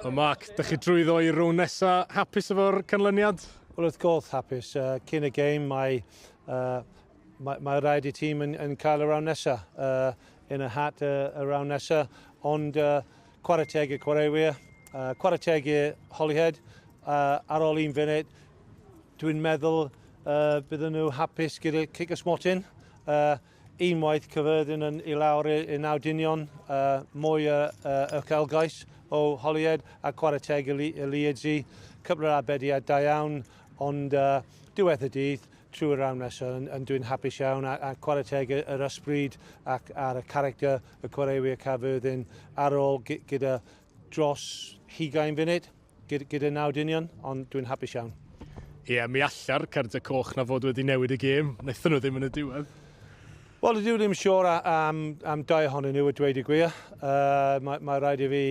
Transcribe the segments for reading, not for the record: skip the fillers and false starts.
O Mark, dych chi drwyddo i'r rownd nesa, hapus efo'r canlyniad? Wel, wrth gwrs hapus. Cyn y gêm mae, mae, mae rhaid i tîm yn, yn cael y round nesa, yn y hat y round nesa, ond chwarae teg i'r chwaraewyr, chwarae teg i Holyhead, ar ôl un funud, dwi'n meddwl bydden nhw hapus gyda cic y smotyn. Unwaith Caerfyrddin yn i lawr i naw dynion, mwy y uchelgais o Holyhead a chwarae teg i Leeds i. Cwpl o arbediad da iawn, ond diwedd y dydd, trwy'r round nesaf, yn, yn dwi'n hapus iawn a, a chwarae teg yr ysbryd ac ar y character y chwaraewyr Caerfyrddin ar ôl gyda dros 20 funud gyda, gyda naw dynion, ond dwi'n hapus iawn. Ie, yeah, mi alla'r cardiau coch na fod wedi newid y gêm. Wnaethon nhw ddim yn y diwedd. Wel, dwi ddim siŵr am, am dau ohonyn nhw, a dweud y gwir. Mae, mae rhaid i fi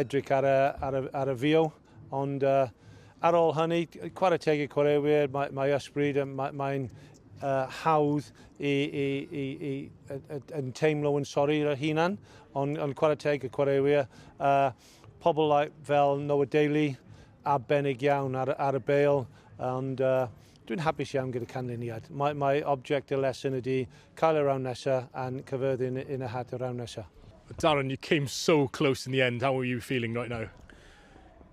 edrych ar y, ar y, ar y fio, ond ar ôl hynny, chwarae teg i chwaraewyr, mae, mae ysbryd, mae'n mae hawdd i, i, i, i, i, yn teimlo yn sori i'r hunan, ond, ond chwarae teg i chwaraewyr. Pobl like, fel Noah Daly, arbennig iawn ar, ar y bêl, ond dwi'n hapus iawn gyda canlyniad. Mae, mae object y lesson ydy cael y round nesaf a'n Caerfyrddin yn y hat y round nesaf. Darren, you came so close in the end. How are you feeling right now?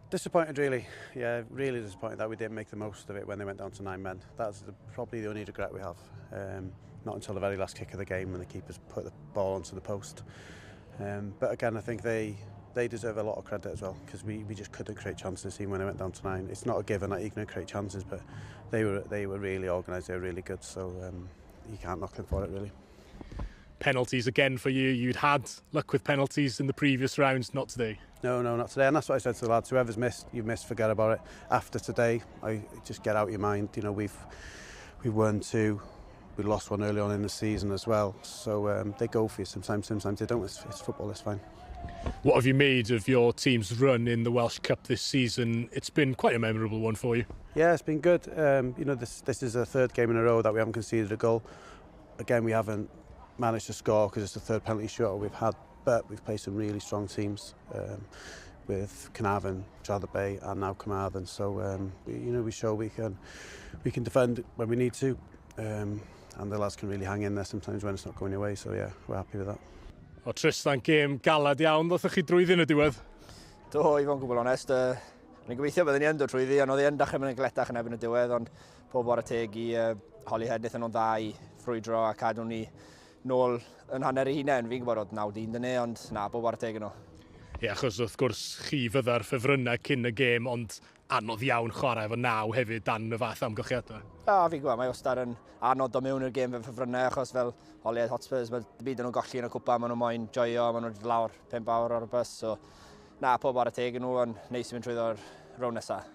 Disappointed, really. Yeah, really disappointed that we didn't make the most of it when they went down to nine men. That's the, probably the only regret we have. Not until the very last kick of the game when the keepers put the ball onto the post. But again, I think they deserve a lot of credit as well because we just couldn't create chances even when they went down to nine. It's not a given that you can create chances, but they were really organised. They were really good, so you can't knock them for it, really. Penalties again for you. You'd had luck with penalties in the previous rounds, not today. No, not today. And that's what I said to the lads. Whoever's missed, you've missed, forget about it. After today, I just get out your mind. We've won two. We lost one early on in the season as well. So they go for you sometimes, sometimes they don't. It's football, it's fine. What have you made of your team's run in the Welsh Cup this season? It's been quite a memorable one for you. Yeah, it's been good. This is the third game in a row that we haven't conceded a goal. Again, we haven't managed to score because it's the third penalty shot we've had, but we've played some really strong teams with Caernarfon, Trearddur Bay and now Carmarthen. So, we show we can defend when we need to. And the lads can really hang in there sometimes when it's not going your way. So yeah, we're happy with that. O Tristan, gêm galad iawn, ddothach chi drwyddi yn y diwedd? Do, i fod yn gwbl onest, o'n i'n gobeithio byddwn ni yn dod trwyddi, ond oedd hi yn dechrau mynd yn gletach yn erbyn y diwedd, ond pob chwarae teg i Holyhead, wnaethon nhw'n dda i ffrwydro a cadw ni nôl yn hanner eu hunain. Fi'n gwybod oedd 9 dyn dyn ond na, pob chwarae teg yn nhw. Ie, achos wrth gwrs chi fydda'r ffefrynnau cyn y gêm, ond anodd iawn chwarae efo naw hefyd dan y fath amgylchiadau. A, fi'n gwybod, mae wastad yn anodd dod mewn i'r gêm fel ffefrynnau, achos fel Holyhead Hotspurs, mae byd yn nhw'n golli yn y cwpan, maen nhw'n moyn joio, maen nhw'n lawr 5 awr ar y bus, so na, pob chwarae teg yn nhw, ond neis i fynd trwyddo'r rownd nesaf.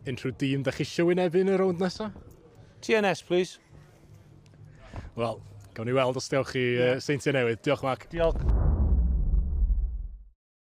Unrhyw dîm da chi eisiau wynebu yn y rownd nesaf? TNS, please. Wel, gawn ni weld os dewch chi yeah. Seintiau Newydd. Diolch, Mark. Diolch.